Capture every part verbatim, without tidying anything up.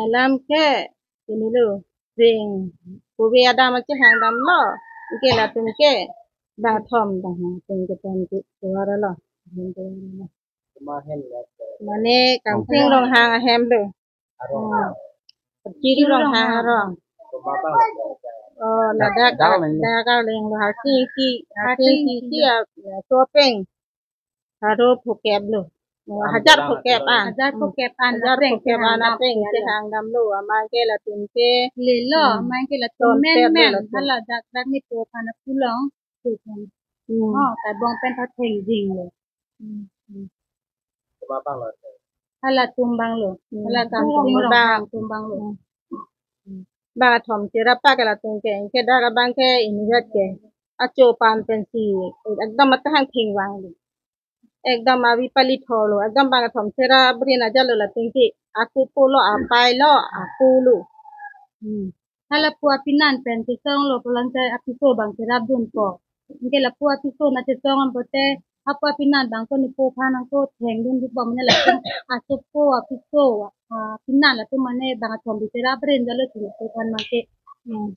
Alam ke ini lo, ring, kove adam ache hang damlo, anke latum ke bang athom dang hang tung ke pen ke suara lo. Mane Kamsing Ronghang ahem lo. Hmm. Chiri Ronghang arong. Oh, ladak dak lo, Harsing Ingti, Harsing Ingti, ah, Sopeng. Haro phokep lo. Oh, hajar phokep an. Hajar phokep an. Hajar phokep an apeng ke hang damlo. Amat ke latum ke lelo, amat ke latum men men. Hala dak dak ni po kana pulong. Hmm. Oh, ta bong pen ta theng jing lo. Hmm. Halatum bang lo. Hmm. Hala Kamsing Ronghang atum bang lo. Hmm. Bang athom cherap pak latum ke, ke dak abang ke ini vet ke. Acho pan pensi ekdom atahang theng vang lo. Ekdom avi pali tho lo. Ekdom bang athom cherap rin aja lo latum ke. Aku po lo, apai lo, aku lo. Hmm. Hala po apinan pen chesong lo pulang chai apiso bang cherap dunpo. Anke lapu apiso na chesong an pote, hapu apinan bang ko ni po phan angko theng dun dun bom ne latum asopo apiso, ah, apinan latum mane bang athom bi cherap rin jalo chini po phan mangke. Hmm.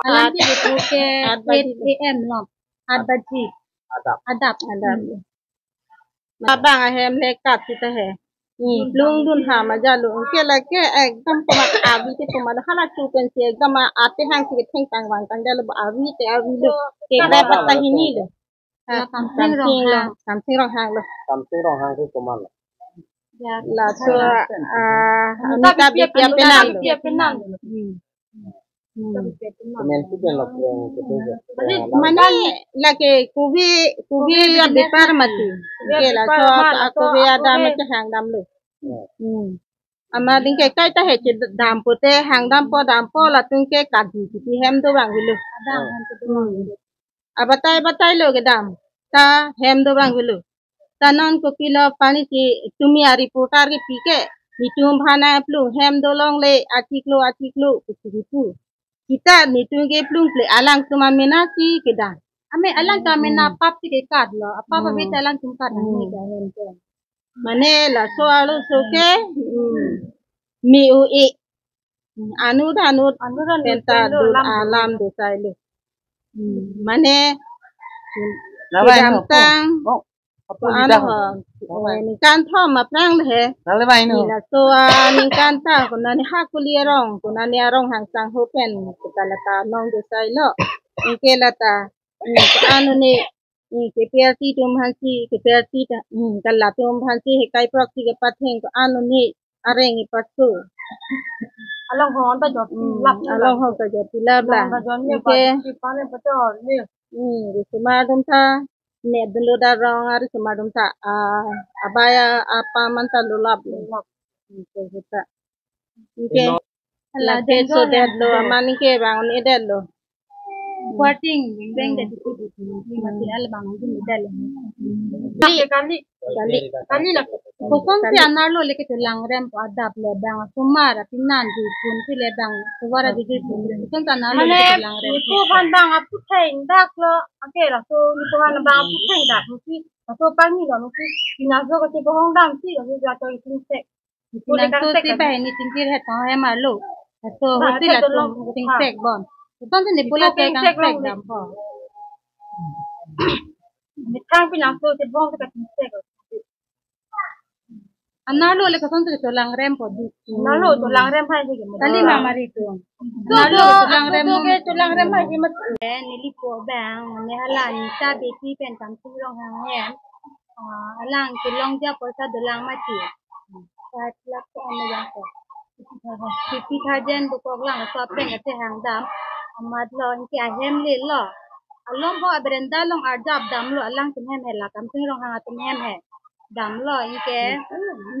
Alam ke itu ke eight A M lo. Adap. Adap. Adap. Hmm. Labang ahem le kat sita he. Ni plung dun ha maja lo. Anke lake ekdom komat avi te komat hala chu pensi ekdom ate hang si theng tang vang tang jalo avi te avi lo. Ke ba pata hini lo. Ha, Kamsing Ronghang. Kamsing Ronghang lo. Kamsing Ronghang ke komat lo. Ya. Laso, ah, Amitabh Bachchan penan lo. Bachchan penan lo. Hmm. Hmm. Kemen si pen lo pen ketu. Mane lake kove, kove ya bepar mati. Ke laso kove adam ke hang damlo. Hmm. Amat anke kaita he che dam pote hang dampo dampo latum ke kadi kiti hem do vang avelo. Hmm. Abatai batai lo kedam. Ta hem do vang avelo. Ta non kopilo pani si tumi a reporter kepi ke, netum aphan plung hem do longle achiklo achiklo pusi kipu. Sita netum ke plung ple alangtum amena si kedam. Ame alangtum amena pap si ke kat lo. Apap ave ta alangtum kat ame ke hem ke. Mane laso arloso ke, hmm, me o e. Hmm, anu danu, anu danu penta pen do dun alam do sai lo. Hmm, mane kedamtang ko-an ho, eh, ningkan thom aphrang le he. Ni laso aningkan ta konane ha kuli arong, konane arong hang sang ho pen kita lata nong do sai lo. Anke lata, hmm, ko-an ne, hmm, ke P R T atum aphan si, ke P R T ta, hmm, ke latum aphan si hekai prok si kepatheng ko-an ne areng ipaso. Along ho ta jot, hmm, lap, along ho ta jot lap la. Along ta jot ne. Anke pa si pa ne pa to ne. Hmm, risomar atum ta, ne dunlo da rong arisomar atum ta, ah, abaya apa man ta lo lap lo. Lap. Hmm, ke kita. Anke. Hala lake deng so dong det lo, aman anke bang un-e det lo. Kuarting beng beng det itu itu. Ini mati al bang un-e det lo. Kali, kali. Kali. Kali lake. Kosonsi anerlo le kecholangrem po adap le bang asomar apinan di pun si le bang suara di di pun. Kosonsi anerlo le kecholangrem. Mane, netum aphan bang aputheng dak lo. Anke laso netum aphan bang aputheng dak. Mesti laso pangni lo mesti. Pinaso kachebohong damsi, laso jatuh itu se. Pulangso si bahini tingkir het tang hem arlo. Laso hosi latum tingsek bon. Ton si ne pula ke kangsek dampo. Methang pulangso si bong si katingsek. Anerlo le kosonsi cholangrem po di. Anerlo cholangrem hai di. Kali mama ri tu. Anerlo cholangrem ke cholangrem hai di mat. Eh, neli po bang, ne hala Anita Beypi pen Kamsing Ronghang hem. Ah, alang kelongji apoisa dolang mati. Five lakh ko ano yang ko. Fifty thousand dokok lang, laso apeng ache hang dam. Amat lo anke ahem le lo. Along ho aberenda along arjap damlo, alangtum hem he la Kamsing Ronghang atum hem he. Damlo anke.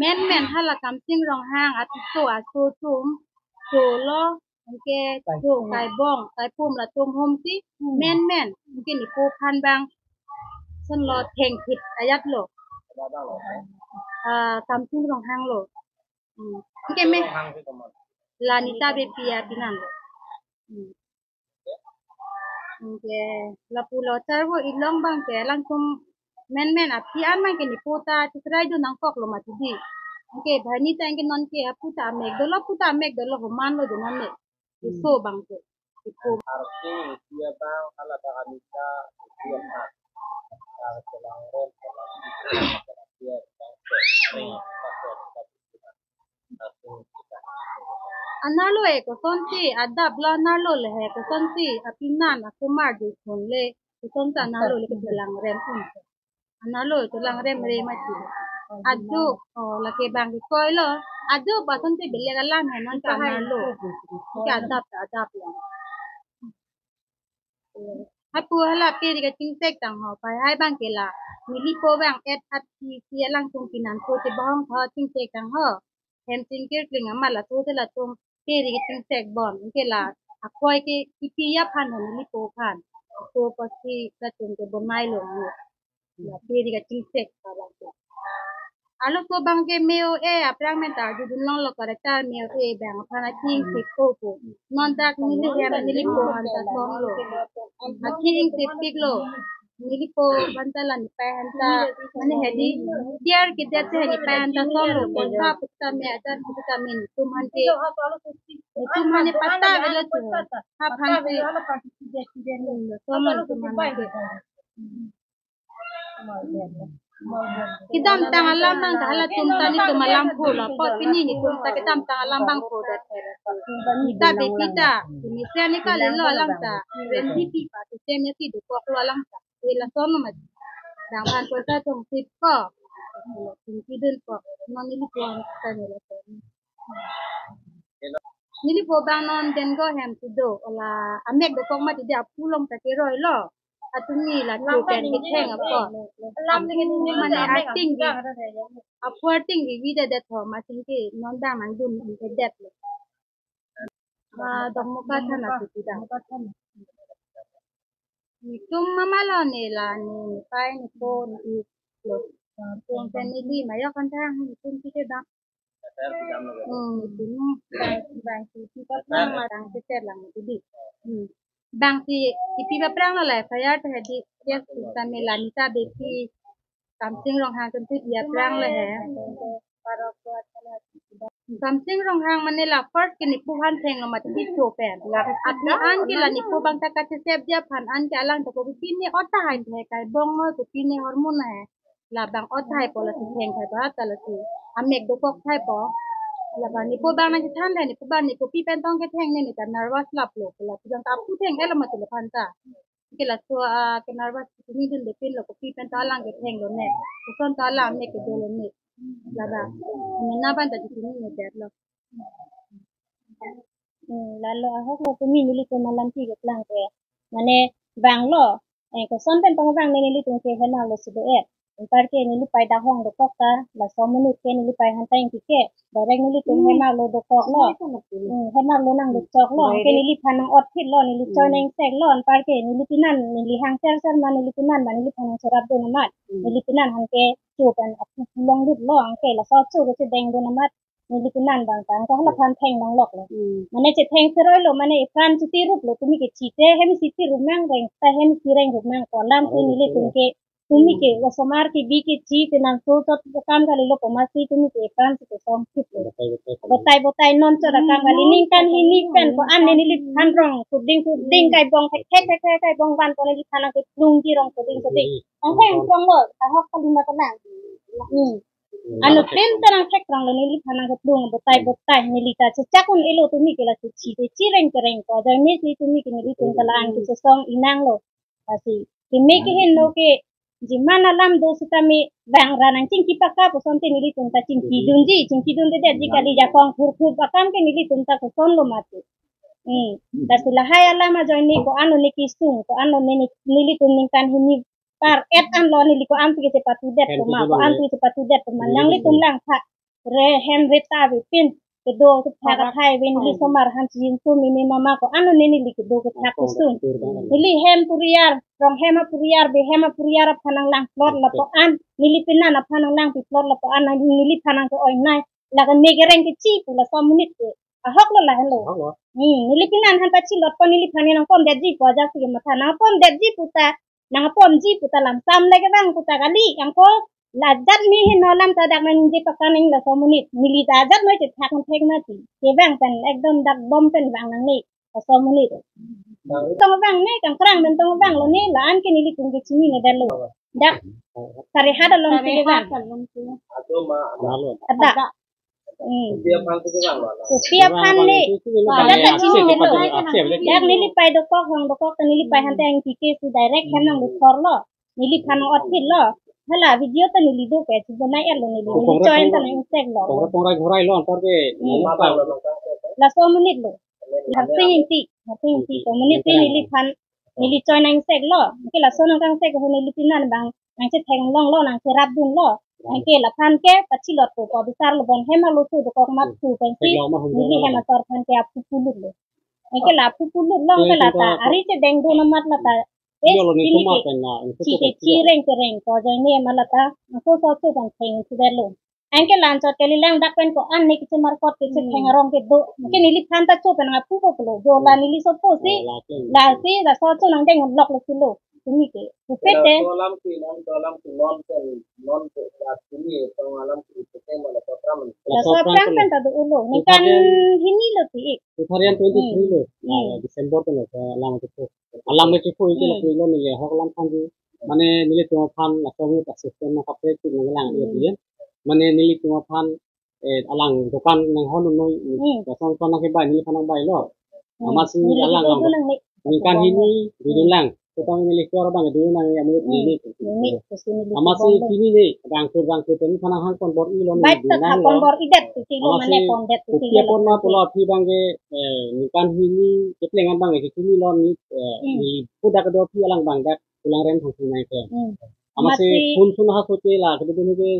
Men men hala Kamsing Ronghang apiso aso atum. Solo. Anke kai, cho, kaibong, kaipum latum hom si, hmm, men men. Anke ne po phan bang. Son lo thengphit ajat lo. Ah, Kamsing Ronghang lo. Hmm. Anke me. La Anita Beypi apinan lo. Hmm. Anke lapu lo charvo ilong bang ke alangtum men men api an bang ke ne po ta chesrai do nangkok lo mati di. Anke banghini ta anke non ke apu ta amek dolo, apu ta amek dolo, homan lo do non ne. Iso abang ke. Ipo. Arsi isi abang hala ta anita isi abang. Arsi langrem. Analo e, kosonsi adap lo analo le he, kosonsi apinan akumar juiphun le, kosonsi analo le kelang rem un. Analo kelang rem re mati. Adu, oh, lake bang ke koi lo. Adu, kosonsi belek alam he non ke analo. Ke adap, adap lo. Hapu hala pe ri kachingsek tang ho, pai hai abang ke la. Nelipo abang et at si si alangtum pinan ko te bahong tho chingsek tang ho. Hem chingkir kling amat laso te latum pe ri kachingsek bon. Anke la akoi ke ipi aphan ho, nelipo aphan. Ko pasi latum ke bonai lo. La pe ri kachingsek pa abang ke. Alo ko abang ke meo e aphrang men ta arjudun longlo, character meo e abang aphan achingsek ko po. Non dak neli hem nelipo aphan ta song lo. Achingsek pik lo. Nelipo aphan ta la nepei aphan ta mane hedi. Tiar ke det he nepei aphan ta song lo. Ko ta pukta me ajar pukta me netum aphan ke. Netum aphan ne pata velo tu. Aphan ke. Hmm, song lo netum aphan ke. Kedamtang alam abang ta halatum ta netum alam pho lo, apot pini netum ta kedamtang alam abang pho det. Nita bepi ta, nisa ne kalilo alam ta, N P P party sem ya si dokok lo alam ta. Ila sono mat. Dang aphan poisa tong sip ko. Tingki dun ko. Non nelipo aphan ta nila ko. Nelipo abang non Dengo hem si do, ola amek dokok mati de, apu along ta keroi lo. Atumi la chu pen ketheng apot. Apu mane arting vi. Apu arting vi vi det det ho, ma chingki non dang nangdun ke det lo. Ah, Dokmoka thana si pida. Netum mama lo ne la ne nepei nepo ne ik lo. Tum pen neli ma yok kan thang netum si ke dam. Hmm, netum bang bang si si pat lang ma dang si ter lang di. Hmm. Bang si ipi aphrang lo la F I R ta hedi, yes, ta me la nita bepi Kamsing Ronghang atum si ipi aphrang lo he. Kamsing Ronghang mane la first ke nepo aphan thenglo mati di cho pen. La aphi an ke la nepo abang ta kachesepji aphan an ke alang ta ko pine ot tahai tahai kai bong lo, ko pine hormone hai. Labang ot tahai po lasi theng tahai po, ta lasi amek dokok tahai po. Labang nepo abang nangchethan le, nepo abang nepo pi pen tong ketheng ne, ne ta nervous lap lo, lasi abang ta apu theng-et lo mati laphan ta. Ke laso, ah, ke nervous pini dun depin lo, kopi pen ta alang ketheng lo ne. Koson ta alang ne kedo lo ne. Labang. Mena ban ta di pini ne det lo. Hmm, lalo ahok lo tumi nelitum alampi keklang ke. Mane bang lo. Eh, koson pen tong bang ne nelitum ke henar lo si do-et. Anparke neli pei dak hong dokok ta, laso amonit ke neli pei aphan ta ingki ke, direct nelitum henar lo dokok lo. Hmm, henar lo nang dokok lo, anke neliphan nang otphit lo, neli choi nang sek lo, anparke neli pinan, neli hang ser ser ma neli pinan ma neliphan nang cherap dun amat. Neli pinan aphan ke chu pen apu long lut lo, anke laso chu ke chedeng dun amat. Neli pinan abang ta, anke halaphan theng longlok lo. Hmm. Mane chetheng seroi lo, mane iphan chiti rup lo, tumi ke chite, hem chiti rup mang reng, ta hem si reng rup mang, ko alam si nelitum ke, tumi ke, osomar ke bi ke chi, penang so chot kam kali lo, ko masi tumi ke iphan si ke song kip lo. Botai, botai, botai, non chot akam kali, ningkan hini pen, ko an ne neliphan rong, kuding, kuding, kai bong, kai, kai, kai, kai, kai bong ban, ko neliphan ke plung ji rong, kuding, kuding. Ang theng rong lo, ahok kali ma kanang. Hmm. Ano klem ta nang thek rong lo neliphan nang keplung botai botai neli ta chechak un-e lo tumi ke lasi chi te chi reng kereng ko ajar ne si tumi ke nelitum ta la-an ke chesong inang lo. Lasi keme ke henlo ke jiman alam do sitame bang ra nang chingki paka puson te nelitum ta chingki dunji chingki dun te detji kali jakong khur khur akam ke nelitum ta koson lo mati. Hmm. Lasi lahai alam ajoine ko ano ne kesung ko ano ne ne- nelitum ningkan hini par et an lo neli ko-an pi ke chepatu det ko ma, ko-an pi ke chepatu det ko ma, nanglitum langtha re hem re ta ve pin kedo kethak athai ave neli somar han chin tu mimi mama ko-an lo ne neli kedo kethak kesung. Neli hem puriar, rong hem apuriar, be hem apuriar aphan nang lang plot lapu-an, neli pinan aphan nang lang pi plot lapu-an, neli pinan ke oi nai, la ke me kereng ke chi pu laso amonit ke. Ahok lo la henlo. Ahok lo. Hmm, neli pinan aphan ta chi lot po neliphan nang pon detji pu ajak si ke matha nang pon detji pu ta, nang ponji pu ta lam sam le ke bang pu ta kali, angko La ajat me heno alam ta dak nangji pakan ing laso amonit. Neli ta ajat noi chethak thek mati. Kevang pen ekdom dak bom pen vang nangne laso amonit. Tong vang ne, kangkrang pen tong vanglo ne, la-an ke nelitum ke chininedetlo. Dak Sarihat along si kevang. Sarihat along si. Ada. Hmm. Kopi aphan si kevanglo? Kopi aphan ne. Hala ta chininelo. Dak neli pei dokok, hong dokok ta neli pei aphan ta ang kike si direct hem nangluthorlo. Neliphan ot phitlo. Hala video ta neli do ke, si bonai-etlo neli. Neli choi ta nang-ingseklo. Kongrai kongrai lo antar ke. Hmm. Laso amonit lo. Harsing Ingti, Harsing Ingti. Amonit si neliphan, neli choi nang-ingseklo. Anke laso nangkangsek ho neli pinan abang nangchetheng longlo, nangcherapdunlo. Anke laphan ke pachilotpo, pa bisarlo, bon hem alo thu dokok mat thu pensi. Theklong ma hum. Neli hem asor aphan ke aphu pulutlo. Anke la aphu pulutlo, anke la ta ari chedengdun amat la ta. Es, yolo ni ini tuma ke pen na, ini chi tutup ke chi reng ke reng ko ajoine ma la ta. Angko so chu kan thengthedetlo. Anke la anchot kali lang dak pen ko-an ne kechemarkot kechetheng arong kedo. Anke neliphan ta cho pen nangpupo pulo. Jo la neli sopo si. Oh, la ke. La si laso acho nangdeng lok lo silo. Tumi ke. Pupe te. Laso alam ke, laso alam ke non pen, non pen la tumi tong alam ke pen ma laso aphrang. Laso aphrang pen ta do ulo. Ningkan hini lo ti ik. Two thousand twenty-three lo. Hmm. Ah, December pen laso alam ke. Alam ke chikho ike lapu ilo neli ahok alam aphan di. Mane nelitum aphan laso amonit asystem nangkaprek nanglang ya dia. Mane nelitum aphan, eh, alang dokan nanghon noi. Hmm. Lason son nangkebai neliphan nangbailo. Hmm. Amatsi neli alang dodo alang nangni. Ningkan hini dodun lang. Kotang neli kor abang dodun lang ya amonit neli. Neli, neli. Amatsi chini ne, bangkur bangkur teni aphan nanghang pon bor-ilo neli. Baik, dodun ta lang pon lo. Bor-idet, chiklo amatsi mane pondet, kopi chiklo apot ma mane pulo aphi abang ke, eh, ningkan hini kepleng abang ke chinilo ne, eh, hmm, ne pudak do aphi alang abang dak Kulangrem Thangsing nai ke. Hmm. Amatsi amatsi phone sun ha soche la kedodun ke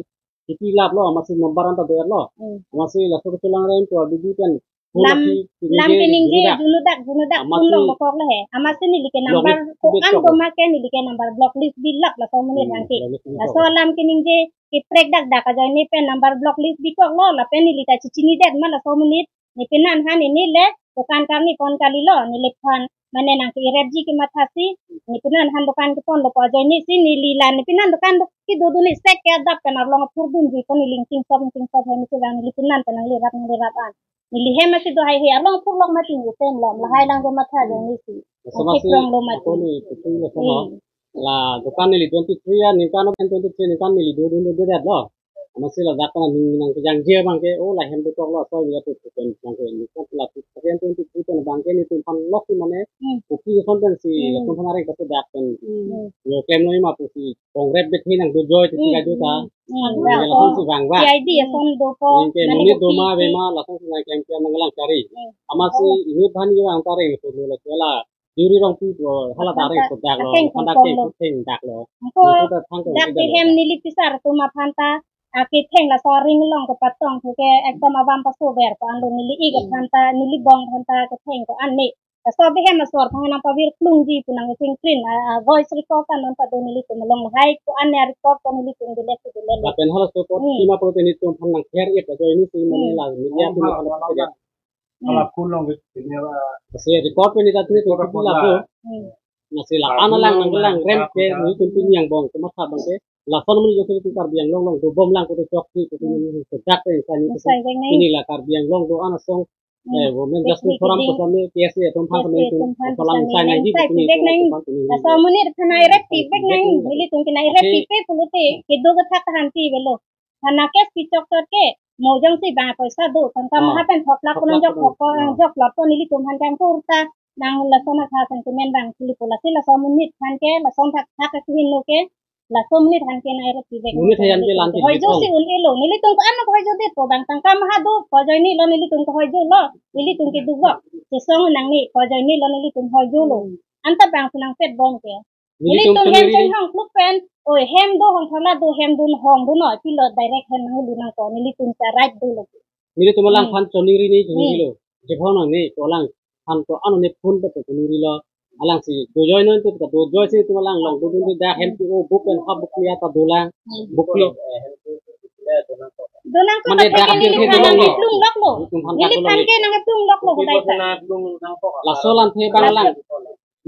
kipi laplo, amatsi number anta do-etlo. Hmm. Amatsi laso ke Kulangrem to abidi pen phone lam, aphi lam keningje, keningje junudak, junudak, amatsi phone long bokok le he. Amatsi neli ke number block list ko-an bikok. Doma ke neli ke number block list bilap laso amonit. Hmm, nang ke. Block list bilap. Laso alam keningje keprek dak dak ajoine pen number block list bikoklo, lapen neli ta chichinidet ma laso amonit. Ne penan han ini le dokan karni pon kalilo, neliphan mane nangke-irepji kemathasi, ne penan han dokan keponlo pu ajoine si neli la ne penan dokan do-, kedodun isek ke adap pen arlong aphurdunji pu neli ingting sop ingting sop hem si lang neli penan pen nanglerap nanglerap an. Neli hem si do hai he arlong aphurlok mati neli pen lo, lahai lang kematha ajoine si. Laso amatsi keklong lo mati. Ako ni kutung lo sono. Hmm. La dokan neli twenty-three ya, ningkan twenty-three ningkan neli dodun dodedetlo. Amatsi ladak pen nang nangkejangje abang ke, oh, la hem dokoklo, so ya tu pen abang ke, ningkan la tu pen twenty-three pen abang ke nelitum aphan lok si mane, hmm, kopi son pen si, hmm, latum aphan areng kaso dak pen. Hmm. Yo klem noi ma pusi, kongrep bet hi nang dojoi titi, hmm, kaju ta. Hmm. Neli lason si vang vang. C I D ason dopo, ningke mane monit kopi doma si. Bema, lason si nangklem klem nanglang kari. Hmm. Amatsi, oh, inut aphan ye vang ta reng, so lo la, la. Duri Rongpi pu hala ta reng so dak lo, atheng aphan ta kong kong keng lo. Keng dak lo. Angko neli ta thang kong dak ida lo. Hem neli pisar atum aphan ta, aketheng laso aring along kepatong thu ke ekdom avam pasover ko ando neli ik aphan ta, neli bong aphan ta ketheng ko-an ne. Laso abe hem asor aphan nangpavir klungji pu nangchingkrin, a, a, voice record ta non pado nelitum along lahai ko-an ne record ko nelitum delek si delek. Lapen halaso ko, hmm, tima pro te nelitum aphan nangkher-et ajoine si mane, hmm, la media tum aphan nangkher-et. Hmm. Hala phone long ke ini apa? Lasi record pen ita tini record tutup apa lapu. Hmm. Lasi la-an alang nanglang rem ke, nelitum pini angbong kematha abang ke. Lason amonit jongsi nelitum Karbi Anglong along dobom lang kote chokche, kote, hmm, nelitum sedak pen sa nelitum. Masai vek nai. Pini la Karbi Anglong do-an asong, hmm, eh, Women Justice Forum, kosami K S A atum aphan, K S A kami atum aphan, salam kosami sai nai di, sai pini vek nai. Laso amonit aphan nai rep pi vek nai. Nelitum ke nai rep pi pe pulote kedo kethak tahan pi velo. Thana case pi chokchot ke, mo jongsi bang poisa do, tangka, ah, maha pen thok lak thok lak ko nang jok ko, thok lak ko, ah, jok lak ko nelitum aphan kangkur ta, nang lason atha sentiment bang sili pu lasi laso amonit aphan ke, lason thakthak ke hin lo ke, laso amonit aphan ke nai rep pi vek. Amonit aphan ke lan ke hoi jo si un-elo, nelitum ko ano hoi jo det ko bang tangka maha do, ko ajoine lo nelitum ko hoi jo lo, nelitum ke duk vok, chesong nangne, ko ajoine lo nelitum hoi jo lo. Anta bang si nangpet bom ke. Nelitum nelitum hem chinghong kluk pen, oi, hem do hong tharla do, hem do hong do noi, pilo direct hem nanglu nangko, nelitum ta right dolo. Nelitum alang, hmm, aphan choningri ni, hmm, choningri lo. Chevang nangne, ko alang aphan ko ano ne phone pe choningri lo. Alang si dojoi non te dojoi si tum alang along dodun de dak hem ti o buk pen ha buk liya ta dolang. Hmm. Buk lo. Do nangko mane ta dak ke neli aphan nang keplung lok lo. Nelitum aphan neli aphan ke nang keplung lok lo, hodai ta. Laso alam the bang alang.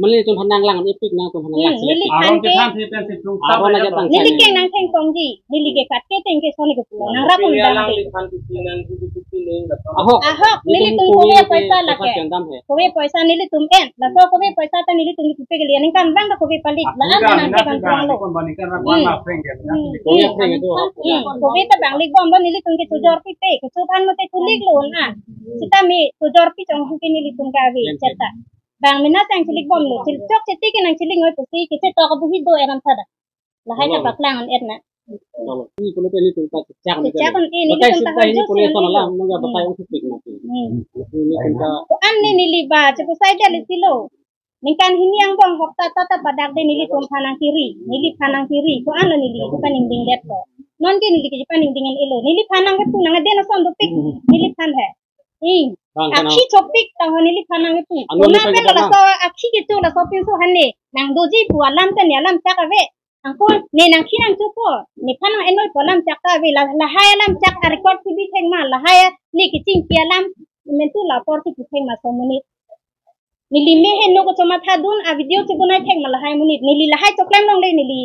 Mali tum hanang lang ipik nangtum hanang Hmm, lang neli silek. Aron than ke ke than the pen si tum Aron tap aja ya tang neli silek. Keng nang theng tongji, neli ke kat ke teng ke soni ke pulo, nang rapon Neli dang alang de. Di than di than di than di than. Ahok. Ahok, neli Nelitum tum kove kove poisa poisa lake. Chendam he. Kove poisa nelitum en, laso kove poisa ta nelitum kipe ke lian ningkan bang ta kove palik, la Ahok. An nang Nasi ke kan bang, truang lo. Kon bani kan Hmm. bang peng ke. Hmm. Kove peng itu. Hmm. Kove ta bang lik bom ba nelitum ke tujor pipe, ke chupan mo te kulik lo na. Sita mi tujor pi chong hu ke nelitum ke ave, Yen cheta. Bang mina sang chilik bom lo, chil chok chiti ke nang chilik ngoi pusi, kiche tok abuhi do eram thada. Lahai ta Hello. Paklang an et na. Hello. Ini perlu tadi cerita kecak ni Kecak kan. Kan ini Batai kita cerita tahan ini jus boleh yang sama lah, ini. Mungkin batai Hmm. untuk pikir nanti. Hmm. Ini kita Ko an ni neli ba, chepu sai dia lesi lo. Ningkan hini angbong hok ta ta ta padak de nelitum phan nang kiri, neli phan nang kiri. Ko an lo neli, ko paning ding det ko. Non ke neli ke paning ding en elo. Neli phan nang ke pu nang de na son dopik. Hmm. Neli phan he. Ing. Bang, bang. Akhi chopik tang ho neli phan nang ke pu. Anu Ko neli na phan pen kita laso akhi ke chu laso pinso hane. Nang doji pu alam ta ne alam chak ave. Angkol, ne nang khi nang chuko, ne phan nang enoi pu alam chak ta ave, la, lahai alam chak a record si bi thek ma, lahai ne kiching ki alam, mentu la apor si pu thek ma so monit. Neli me he no ko choma tha dun, a video si bunai thek ma lahai monit, neli lahai choklem long le neli.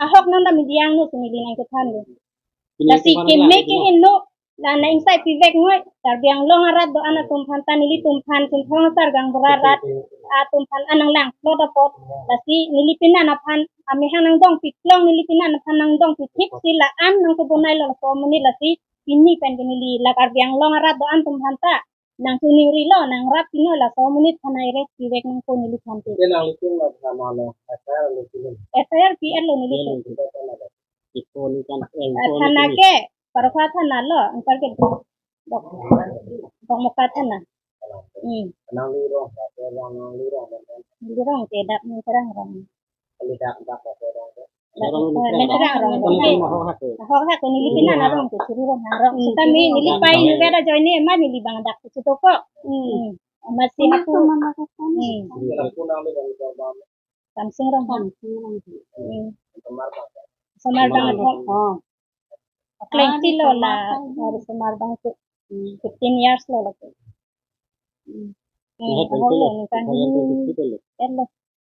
Ahok non da media no si neli nang kethan lo. Lasi keme ke heno, la na ingsai pivek ngoi, Karbi Anglong arat do-an atum phan ta nelitum phan Chinthong asar gang bura rat, atum phan anang lang plot apot, lasi neli pinan aphan, amehang nang dong piklong neli pinan aphan nang dong pithip si la an nang kebonai lo so monit lasi, pini pen ke neli la Karbi Anglong arat do-an atum phan ta, nang tuning ri lo, nang rap pino la so monit phan ai rek pivek nang ko neli phan te. Dia nang litung la sama lo, F I R lo sini. F I R P R lo neli Dia tu. Litung la. Ipo ni kan, eh, Ah, ipo ni thana kini. Ke, Parokha thana lo, angkal ke. Bok, Bok Moka thana. Hmm. Nang lirong, nang lirong, nang lirong. Lirong ke dak ni terang rong. Kali dak, dak, dak, dak, dak. Dak, Orang eh, ni terang. Terang rong. Kamu kan mahal hak ya? Mahal hak, neli pinan arong ke, suru rong arong. Hmm, Sita mi, suru neli rong. Pai ni beda join ni, ma neli bang dak ke situ ko. Hmm. Masih aku. Hmm. Samsung rong. Samsung rong. Hmm. Samar bang. Oh. Kleng ti lo la, hari semar bang tu. Hmm. Fifteen years lo la tu. Hmm. Hmm. Mahal Ahok betul lo, ya. Ningkan Mahal ini. Betul ya. Er lo.